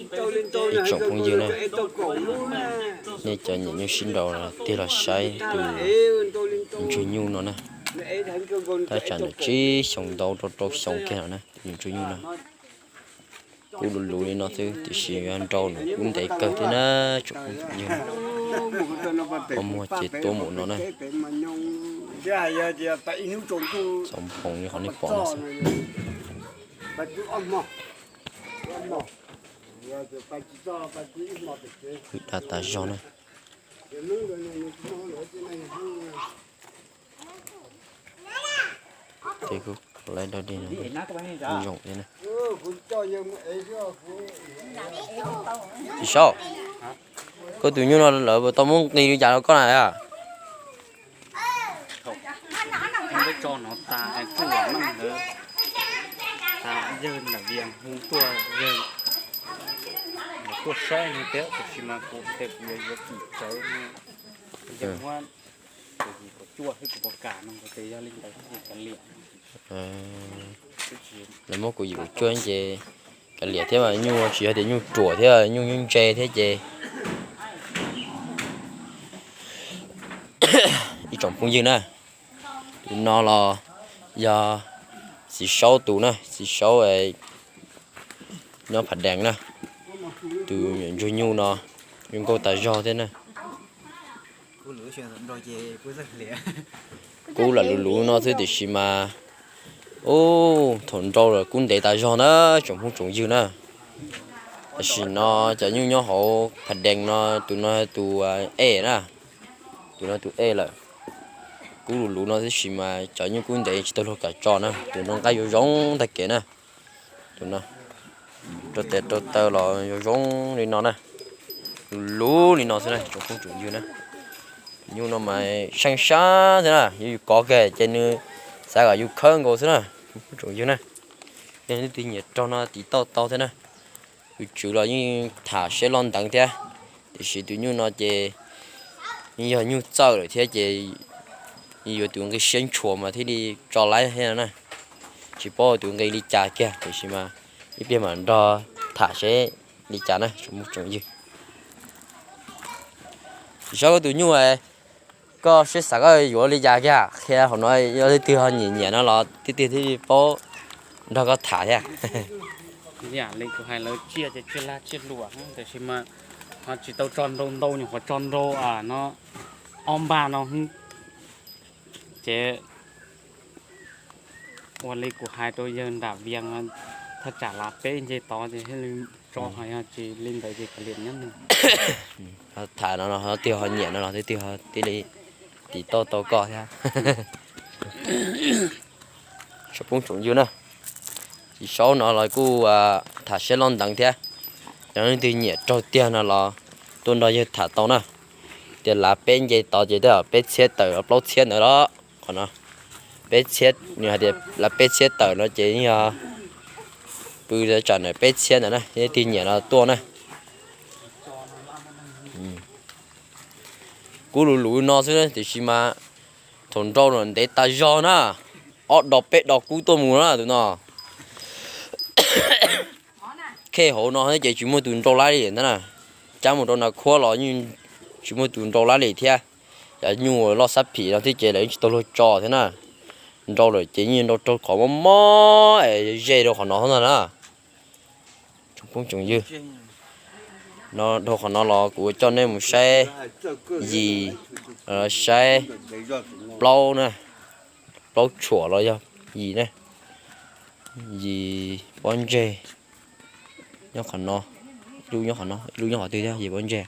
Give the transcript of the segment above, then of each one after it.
Ib tsoom phooj ywg na, nej cov nyiam nyuj sib nraus tiag los saib tus ntsuag nyuj no na. Tab tsam nws tsib xyoos ntau rau rau xyoo kiag no na, tus ntsuag nyuj no. Kub luv luv li no xwb tiam sis yog nrau nws kub ntev kawg thiab na, tsoom phooj ywg. Qhov muag ces tuab mus no na. Txaus nphoov li qhov nej pom no xwb. Wb da tas zog na. Ces kuv lawv dog dig no zoo thiab na. Tsis Saub, koj tus nyuj no lawv puas tau muab nqis li cas rau koj na? Tso no tas kuj lam meej ntawd, tas yawg nram Vias hu tuaj, yawg tuaj saib no tiag, tab sis mas kuv tias kuv yuav yuav tsim tsawv no, yawg muab kuv yim kaum cuaj xwb kuv puas kam no, kuv tias yog li ntawd kav liam. Lawv muab kuv yim kaum cuaj ces kav liam thiab mas nyuj tsis yog tias nyuj ruam thiab, nyuj nyuj ntse thiab ces. Ib tsoom phooj ywg na, tus no los yog Txiv Saub tus na, Txiv Saub nyob Phav Dees na. Tus nyuam ntsuag nyuj no zoo nkauj tas zog thiab na. Kub lam luv luv no xwb tiam sis mas, ub, thaum nrau lawm kub ntev tas zog na, tsoom phooj tsoom ywg na. Tam sim no cov nyuj nyob hauv Phav Dees no, tus no tus ej na, tus no tus ej lawm. Kub luv luv no tab sis mas cov nyuj kub ntev tsis tau luag kam tso na, tus no nqaij yuav zoo tag kev na. Tus no rau tes rau taw los yuav zoo li no na, luv luv li no xwb na tsoom phooj tsoom ywg na. Nyuj no mas seej sab xwb na, yog yus kov kiag ces nws xav kom yus khawb nkaus xwb na tsoom phooj tsoom ywg na. Yog leej twg nyiam raug no tiv tauj tau thiab na. Tus tswv los yeej tham siab loj nteev thiab, tiam sis tus nyuj no ces yeej yog nyuj txawj lawm thiab ces yuav tus nqi siab ntshuas mas thiaj li tso laib thiab no na. Tsis paub tus nqi li cas kiag tiam sis mas ib pliag mam nrog tham seb li cas na tsoom phooj tsoom ywg. Tsis Saub, koj tus nyuj, koj siab xav koj yuav li cas kiag qhia hauv no, yog leej twg ho nyiam nyiam no los leej twg thiaj li paub nrog koj tham thiab. Yam li kuv hais lawv tsiaj ces tsiaj lag tsiaj luam, tab sis mas ho tsis tau tso nrau ntau, nyuam qhuav tso nrau no ob npag no ces ua li kuv hais rau yawg nram Vias, thaj tsam lav peb nce tod ces thiaj li tso, ho yog tsis li ntawd ces kav liam nyob. Tham no no twg ho nyiam no los twg ho thiaj li tiv tauj tau koj thiab. Tsoom phooj tsoom ywg na, Txiv Saub no los kuj tham siab loj nteev thiab. Yog leej twg nyiam raug tiag no los tuaj nrog yawg tham tau na. Tias lav peb nce tod ces tej zaum peb txhiab tawm plaub txhiab ntawd los qhov no. Peb txhiab, nws hais tias lav peb txhiab tawm no ces yog pw tsam ntawm peb txhiab ntawd na, leej twg nyiam no tuaj na. Kub luv luv no xwb tiam sis mas thaum nrau los ntev tas zog na, ob dos peb dos kub tuaj mus na tus no. Khej hauv no ces tsis muaj tus nrau laib li ntag na, cab mus rau nas khuab los yeej tsis muaj tus nrau laib li thiab. Cov nyuj loj sab phim no thiab ces lawv yeej tsis tau luag tso thiab na. Nrau lawm ces yeej nrau rau qhov mob mob es ze rau qhov no ntag na. Tsoom phooj tsoom ywg, no dhau qhov no los kuv coj nej mus saib yis, saib plaub na, plaub tshuam los yog yis na, yis pob ntseg nyob qhov no, ib lub nyob qhov no, ib lub nyob qhov twg thiab, yis pob ntseg.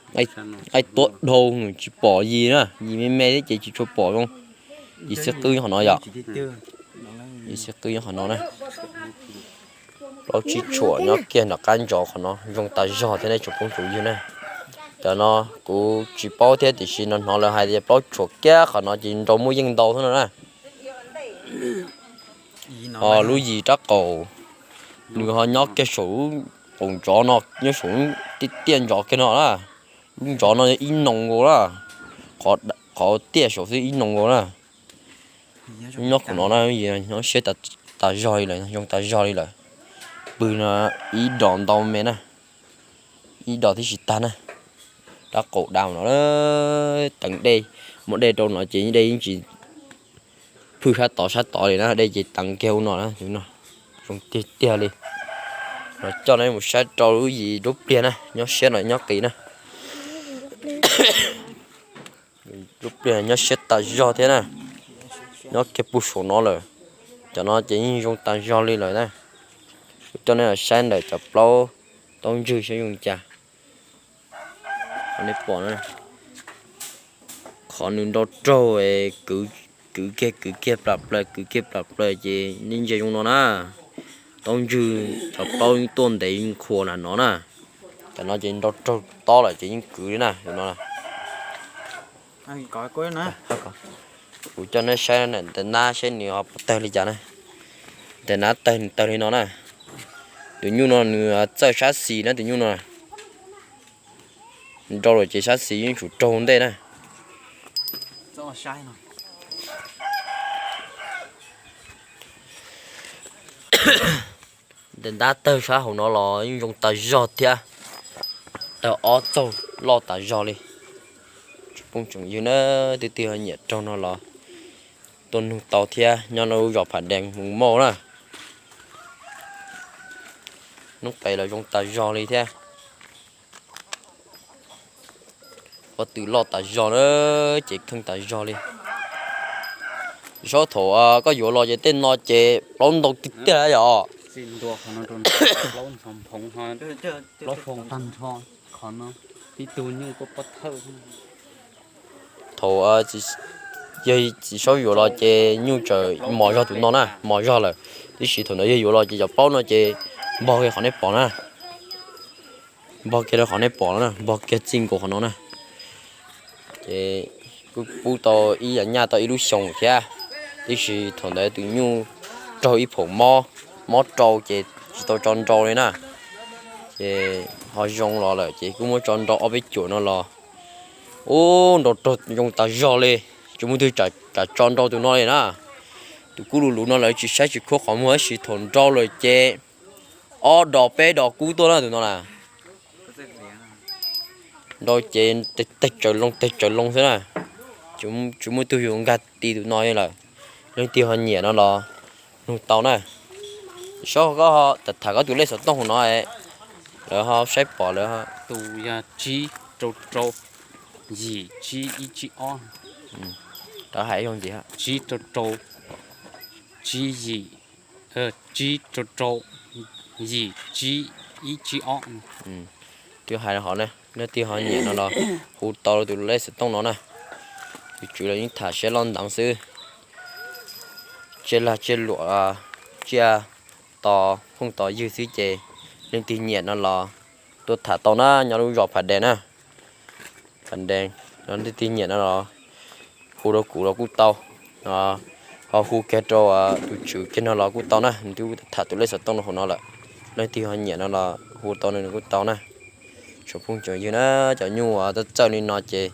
Nqaij tuab dhau tsis pom yis na, yis me me thiab ces tsis tshua pom zoo. Yis xib qwb nyob qhov no yom, yis xib qwb nyob qhov no na. Plaub tsib tshuam nyob kiag nram qab ntsos qhov no zoo tas zog thiab nej tsoom phooj tsoom ywg na. Cov no kuv tsis paub thiab tiam sis no hnov lawv hais tias plaub tshuam kiag qhov no ces nrau muaj yeej ntau xwb no na. Ho lub yis rab qaum, nws ho nyob kiag saum qaum ntsos no, nyob saum tiaj tiaj ntsos kiag no na. Lub ntsos no yog ib noo nkaus na, qhov tiaj saum xwb ib noo nkaus na. Nyob qhov no na, nyob siab tas zog li lawm, zoo tas zog li lawm. pw no ib dos ntau me na, ib dos tib si tag na. Rab qaum da no teev dej, muab dej rau no ces dej yeej tsis phwj sab tod sab tod li na, dej ces teev kiag ua no na, zoo tiag tiag li. Los coj nej mus saib rau lub yim lub pliag na, nyob siab no nyob qis na. Lub pliag nyob siab tas zog thiab na, nyob kiag puag saum no lawm. Cov no ces yeej zoo tas zog li lawm na. Kuv coj nej los saib ntawm cov plaub taub ntswg saib zoo cas. Nej pom na, qhov nws nrau raug, kwv kiag kwv kiag plam plaws kwv kiag plam plaws ces nej ntsia zoo no na. Taub ntswg cov plaub yeej tuaj ntev yeej qhuas na no na. Cov no ces nrau raug tob lawm ces yeej kwv li na no. Kuv coj nej saib ntawm nab saib nws ho puas tawg li cas na. Ntawm nab tawg nws tawg li no na. Tus nyuj no nws txawj sab xis na, tus nyuj no nrau lawm ces sab xis yeej tsum raug ntej na. Ntawm ntab tawg sab hauv no los yeej zoo tas zog thiab. Tawg ob txaug loj tas zog li. Tsoom phooj tsoom ywg na, twg twg ho nyiam raug no los tuaj nug tau thiab, nyob lub zos Phav Dees Mus Mauj na. Hnub qes los zoo tas zog li thiab. Pob tw loj tas zog na, ces kheej tas zog li. Saib thaum koj yuav los ces tej no ces plaub ntau tiag tiag yom. Thaum yawg txiv saub yuav los ces nyuj tseem mos zog tus no na, mos zog lawm. Tiam sis thaum ntawd yawg yuav los ces cov plaub no ces npog kiag qhov nej pom na. Npog kiag rau qhov nej pom no na, npog kiag txij nkaus qhov no na. Ces kuj pub tau ib yam nyaj tau ib lub xyoos thiab. Tiam sis thaum ntawd tus nyuj raug ib phaum mob, mob rau ces tsis tau tso nrau li na. Ces ho zoo los lawm ces kuj muab tso nrau ob peb cuam no los. Ub, nrau raug zoo tas zog li, tsis muaj twg kam tso nrau tus no li na. Tus kub lus lus no lawv tsis saib tsis khuab qhov muag tab sis thaum nrau lawm ces ob dos peb dos kub tuaj na tus no na. Nrau ces teg tsaws loo teg tsaws loo xwb na. Tsis muaj tug yuav nkag ti tus no li lawm. Leej twg ho nyiam no los nug tau na. Saub koj tham koj tus lej xov tooj hauv no, lawv ho saib pom lawv. Tus yog tsib rau rau, yim tsib ib tsib ob. Rov hais ib zaug ntxiv. Tsib rau rau, tsib yim, tsib rau rau, yim tsib ib tsib ob. Twb hais hov ne, leej twg ho nyiam no los hu tau tus lej xov tooj no na. Tus tswv los yeej tham siab loj ntev xwb. Tsiaj lag tsiaj luam, tsiaj tos phooj tos ywg xwb ces leej twg nyiam no los tuaj tham tau na, nyob lub zos Phav Dees na. Phav Dees no, leej twg nyiam no los hu rau kuv los kuj tau, ho hu kiag rau tus tswv kiag no los kuj tau na, nws twb tham tus lej xov tooj no hauv no lawm. Leej twg ho nyiam no los hu tau nws kuj tau na. Tsoom phooj tsoom ywg na, cov nyuj uas txawj txawj li no ces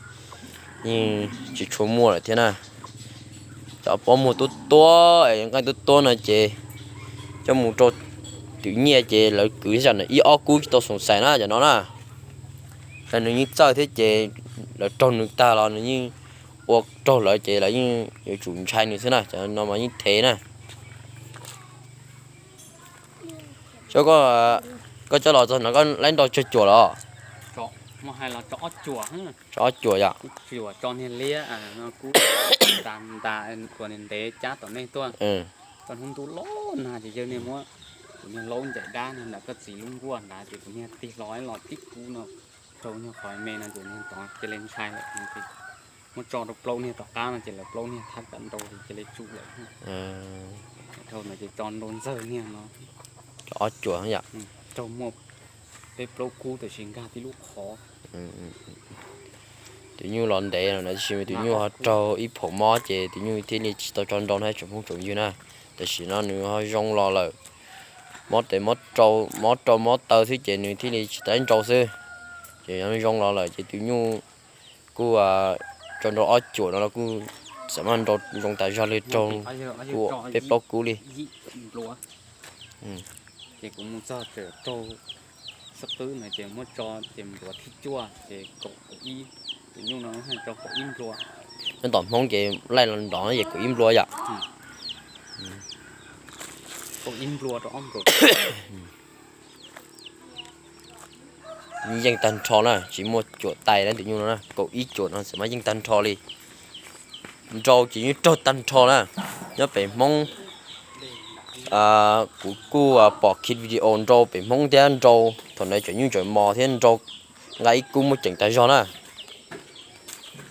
yeej tsis tshua muaj lawm thiab na. Cov pob muag tuab tuab es nqaij tuab tuab no ces coj mus rau twm nyiaj ces lawv kwv zam ib ob kub tsis tau xoom xais na cov no na. Nws yeej txawj thiab ces lawv raug nws tag los nws yeej ua raug lawv ces lawv yeej yuav tsum ntshai nws xwb na, cov no mas yeej thev na. Saub, koj coj los txog no koj laib nrau tsawg cuam los? Tso ob cuam yom. Tso niag liab, nta ua niag ntev cab tom nej tuaj. Koj hnub ntuj los nag ces yawg niag muab kuv niag laub ncaim dab niag ntawm koj txiv lub nkuaj ntawd ces kuv niag tig hlo los tib kub no rau nyuag qhov me no ces niag tod cia li ntshai lawm. Muab tso rau plaub niag tom qab no ces lawv plaub niag thab kam nrau ces cia li tsum lawm. Dhau no ces tso nrau ntxawg niag no. Ob cuam yom. Raug muaj peb plaub kub tab sis nkag tib lub qhov. Tus nyuj los ntev no na, tab sis tus nyuj ho raug ib phaum mob ces tus nyuj thiaj li tsis tau tso nrau na tsoom phooj tsoom ywg na. Tam sim no nws ho zoo los lawm, mob tes mob rau mob taw xwb ces nws thiaj li tsis tau nrau xwb. Ces yog zoo los lawm ces tus nyuj kuj tso nrau ob cuam no los kuj xam maj nrau zoo tas zog li, raug kuj peb plaub kub li. Ces kuv mus txog tseem raug xab qwb no ces muab tso ces npluav thib cuaj ces kaum ib, tus nyuj no tso kaum ib nplua. Nyob tom Hmoob ces laij los nrov no ces kaum ib nplua yom. Kaum ib nplua rau ob nplua. Yeej tag nrho na, tsis muaj cuam tais na, tus nyuj no na, kaum ib cuam no xav mas yeej tag nrho li. Nrau ces yeej raug tag nrho na. Nyob pem Hmoob, kuv kuj pom clip video nrau pem Hmoob thiab, nrau thaum ntawd cov nyuj cov mos thiab nrau nqa ib kub muaj ceem tag zog na.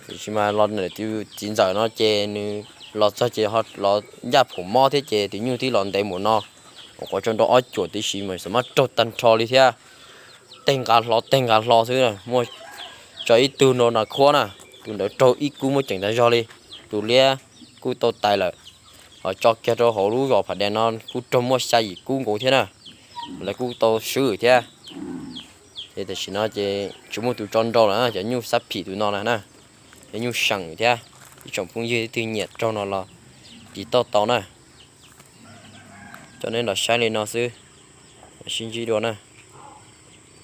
Tiam sis mas los ntawm tus txiv ntxawm no ces nws los txog ces los ncaj phuam mob thiab ces tus nyuj twb los ntev mus no, ua qhov tso nrau ob cuam tib si mas xav mas raug tag nrho li thiab. Tej nqa hlo tej nqa hlo xwb, muaj tso ib tug no na khuab na, tus ntawd raug ib kub muaj ceem tag zog li, tus liab kuj tau tais lawm. Ho tso kiag rau hauv lub zos Pham Dais no kuj raug muaj xya yim kub nkaus thiab na, lawv kuj tau swb thiab. Ces tam sim no ces tsis muaj tus tso nrau lawm, cov nyuj xab phim tus no na na, cov nyuj seem thiab. Ib tsoom phooj ywg twg nyiam raug no los tiv tauj tau na. Coj nej los saib li no xwb, sib ntsib dua na.